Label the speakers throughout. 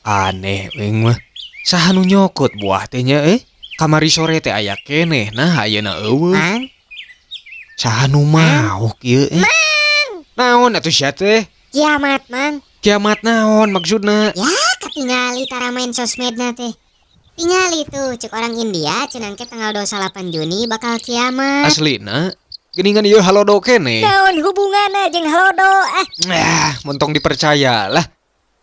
Speaker 1: Aneh weng mah. Saha nu nyokot buah teh nya eh? Kamari sore teh aya keneh, nah ayeuna euweuh.
Speaker 2: Mang,
Speaker 1: Saha nu maok ieu eh? Naon atuh sia teh?
Speaker 2: Kiamat, Mang.
Speaker 1: Kiamat naon maksudna?
Speaker 2: Ya, katingali tara main sosmedna teh. Tingali tuh, cek orang India cenah ke tanggal 28 Juni bakal kiamat.
Speaker 1: Aslina geuningan ieu halodo keneh.
Speaker 2: Naon hubunganna jeung halodo? Ah,
Speaker 1: Ah, montong dipercaya lah.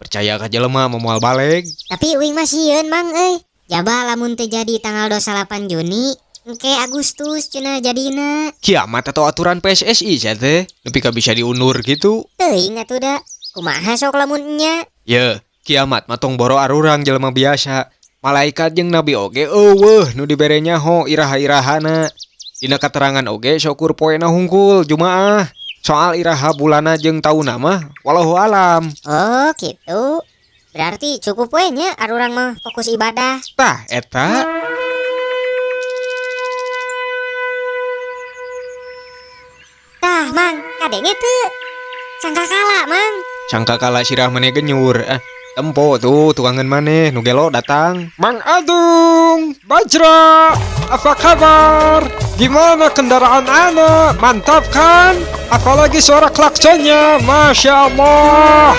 Speaker 1: Percaya ka jelema mah moal baleg.
Speaker 2: Tapi uing mah sieun, Mang euy. Jaba lamun teu jadi tanggal 28 Juni, engke Agustus cenah jadina.
Speaker 1: Kiamat atau aturan PSSI sia teh? Nepi ka bisa diundur gitu.
Speaker 2: Teuing atuh da. Kumaha sok lamun nya?
Speaker 1: Ye, kiamat mah tong boro arurang jelema biasa. Malaikat jeung nabi oge euweuh nu dibere nyaho iraha-irahana. Dina katerangan oge syukur poena hungkul Jumaah. Soal iraha bulana jeung taunna mah wallahu alam.
Speaker 2: Oh, gitu. Berarti cukup we nya arurang mah fokus ibadah.
Speaker 1: Tah eta.
Speaker 2: Tah, Mang, kadenge teu? Sangkakala, Mang.
Speaker 1: Sangkakala sirah maneh genyur. Ah, tempo tuh tukangan maneh nu gelo datang.
Speaker 3: Mang Adung, Bajra, apa kabar? Gimana kendaraan ana? Mantap kan? Apalagi suara klaksonnya, Masya Allah.